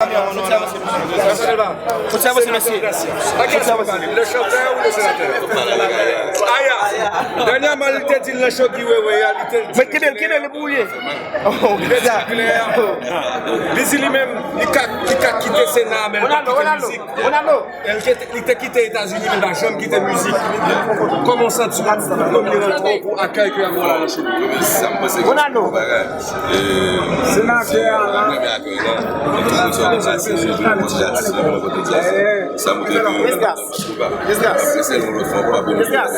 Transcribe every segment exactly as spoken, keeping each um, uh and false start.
Soti avanse, mesye. Soti avanse, mesye. Soti avanse. Le chanteur ou le sénateur? Aya, dènyèman, li te di l nan show Guy Wewe a, li te di, men kenbe l, kenbe l pou li. Li te di klè. Li di li menm, li ka, li ka kite Sena, men li pa kite mizik. E li te, li te kite Etazini, men li pa janm kite mizik. Kòman w santi w, kòman w santi w pou akèy ke y ap ba w la nan show? Sa m panse ke se yon bagay. Senatè a la. Sa montre ke Eskas. Eskas. Eskas.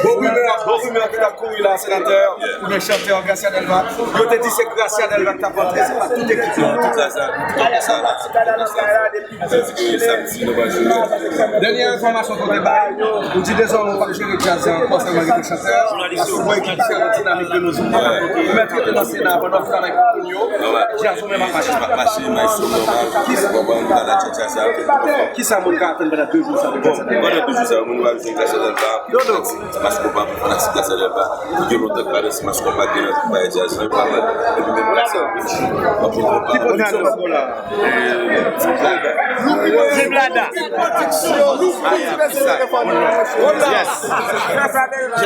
Bon rimè, bon rimè ki t ap kouri la, senatè, oubyen chantè Gracia Delva. Yo te di se Gracia Delva ki t ap antre, se pa tout ekip la. Tout sa, sa, tout sa la. Sa di ke samdi, nou va jwe. Dènyè enfòmasyon ke w te bay, ou di dezòmè w p ap jere djaz la ankò, sèlman rete chantè. Paske w wè ekip diferan dinamik de nos jours. Ou mèt rete nan Sena pandan w travay pou moun yo. Djaz ou menm ap mache. Ap mache, maestro m nòmal. Ou konprann, m pa nan tchatcha sa. Kisa moun ka atann pandan de jou sa? Bon, pandan de jou sa, moun yo va jwenn Gracia Delva. Maskòp pa, fanatik Gracia Delva. Li gen lontan k pa danse, Maskòp pa gen nan bay djaz la, pa mal. Epi menm Gracia, anpil konpa. Ki pwodiksyon sa la? Viblada. Yes. Gracia Delva.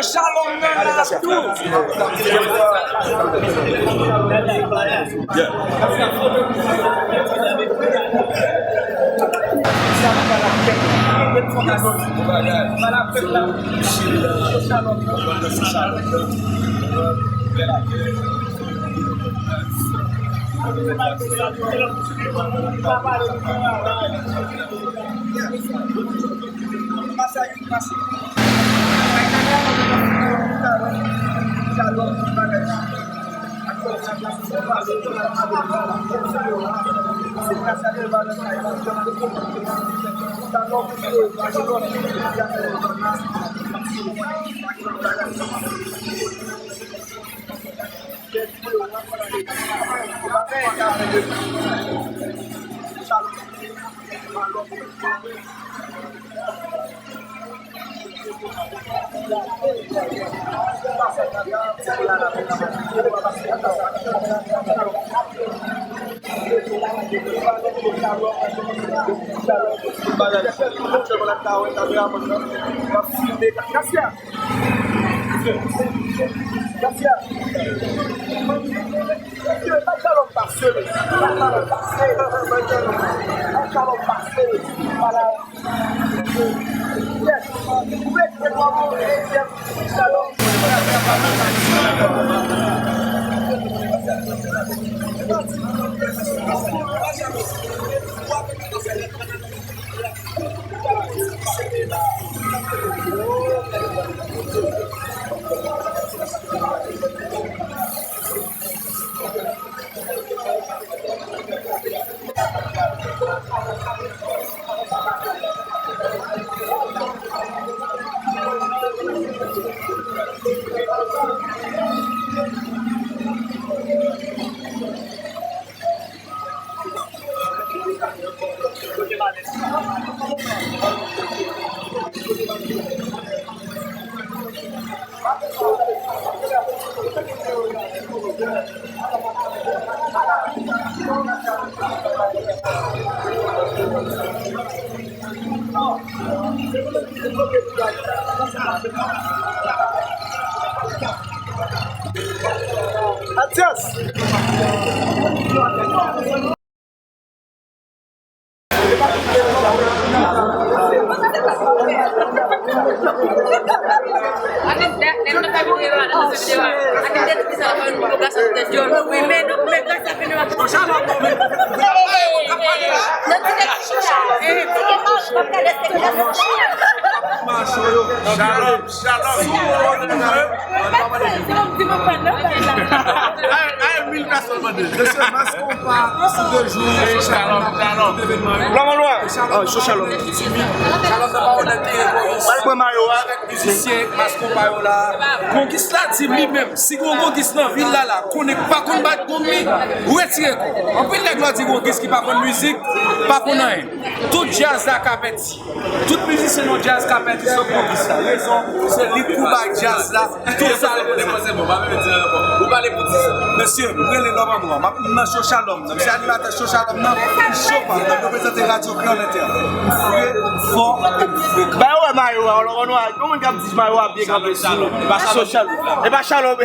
Shalom nan la tou. Gracia! Gracia! Mesye, bay Shalom pase, mesye. Bay Shalom pase, mesye. Bay Shalom pase, mesye. Voilà. Yes. Ou mete twa mo, yes. Shalom. Atyas! Shalom. Shalom. Ay, ay, mil pèsòn mande. Mesye, Mass Konpa, sou de jou, shalom, shalom. Lòm an lwa. Shalom. Shalom nan pa onèt, pral pran mayo a. Mizisyen, Mass Konpa yo la. Gongis la di li menm, si gon gongis nan vil la, la, konnen pa konn bat gong li, retire kò. Anpil nèg la di gongis ki pa konn mizik, pa konn anyen. Tout djaz la ka pèdi. Tout mizisyen nan djaz ka pèdi sou gongis la. Rezon, se li k kou bay djaz la. Tout sa l vle. Ou pale pou dis. Mesye, m rele Lòm an Nwa. M ap nan Show Shalom nan. M se animatè Show Shalom nan. Show pa m nan. M reprezante Radyo Kreyòl Entè. M fre, fò, e m frekan. Ba yo wè mayo a, Lòm an Nwa. Yon moun k ap di mayo a byen kanpe sou Show Shalom. E pa Shalom. E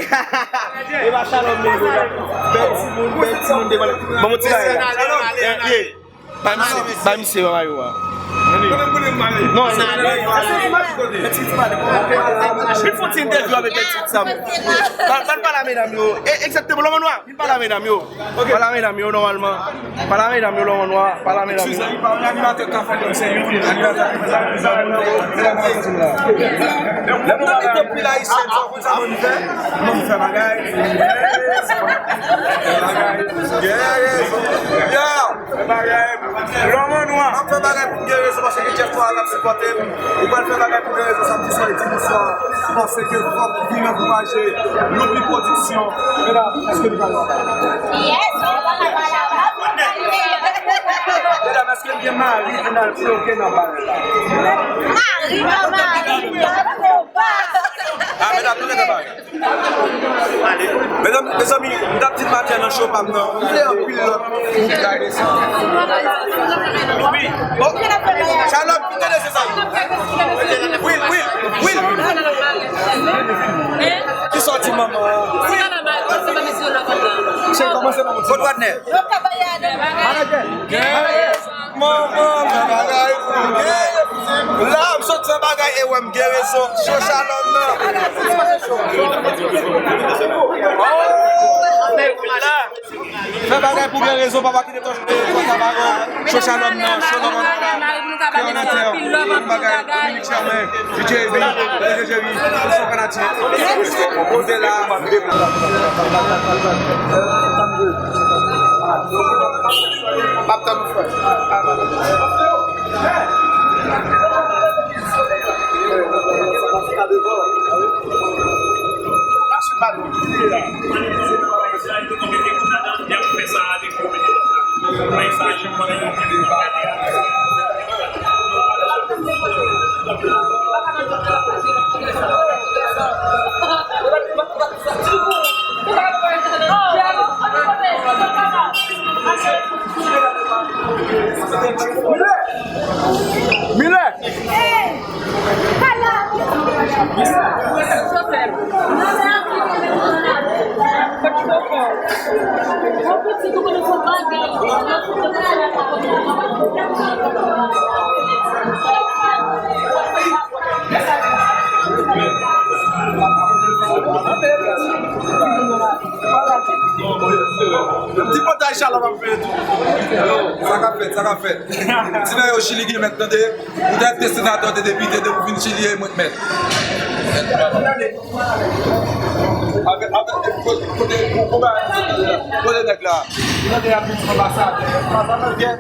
pa Shalom, men bèl timoun, bèl timoun devan. Bon, mon ti bagay la. Ba misye, ba misye, ba mayo a. Non, non. Vin fè yon ti entèvyou avèk Petit Sam. Ban, ban pale a medam yo. E, egzakteman, Lòm an Nwa. Vin pale a medam yo. Pale a medam yo, nòmalman. Pale a medam yo, Lòm an Nwa. Pale a medam yo. Eskize, li pa yon animatè k ka fè kòmsi yon animatè. Lè nou mete pil ayisyen, sa konn sa moun fè? Moun fè bagay. Fè bagay. Gen rezon. Yo! Fè bagay. Lòm an Nwa. M ap fè bagay pou m gen rezon paske gen dyaspora k ap sipòte m. Ou pral fè bagay pou m gen rezon samdi swa e dimanch swa. Paske fòk vin ankouraje Loupi Pwodiksyon. Medam, èske nou pral wè? Yes, nou pral wè. Medam, èske n gen mari vin al bloke nan bal la? Mari, mari, mari. Ah, medam, nou gentan pare. Mezanmi, mezanmi, m t ap di maten nan show pa m nan. M vle anpil lòt group la desann. Wi. Oh, Shalom, m tande se sa. Will, Will, Will. Ki sòti manman? Will. Cheri, kòmanse pa mwen. Kot Wadner? Manadjè. Manman, fè bagay pou m gen. La, m sot fè bagay e wè m gen rezon. Show Shalom nan. Fè bagay pou gen rezon, papa ki te tòch, tòch a baron. Show Shalom nan, show Lòm an Nwa la. Kè an atè, yon bagay, Dominique Germain, D J Evi, D J Jerry, Mission Fanatik. Kote la. M ap tann ou, frè. Milè! Milè! Ti pòtay Shalom ap fè tou. Sa k ap fèt, sa k ap fèt. Ti nan yo Chili gen mèt tande. Ou dèyè te senatè, te depite, depi w vin Chili, e mwen k mèt. Avèk, avèk, kote, kote, kote, kote nèg la? Ou tande y ap vin sou anbasadè. Anbasadè, gèt.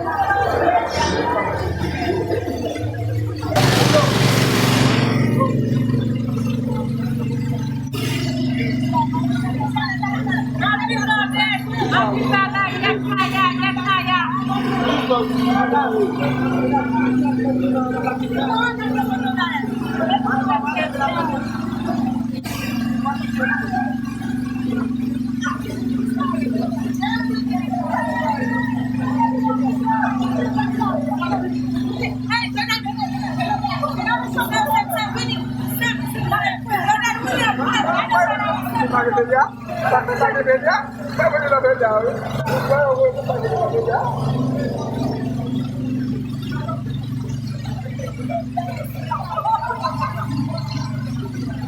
Sa ki pedi a? Sa ki pedi a? Sa ki pedi a? Sa ki pedi a?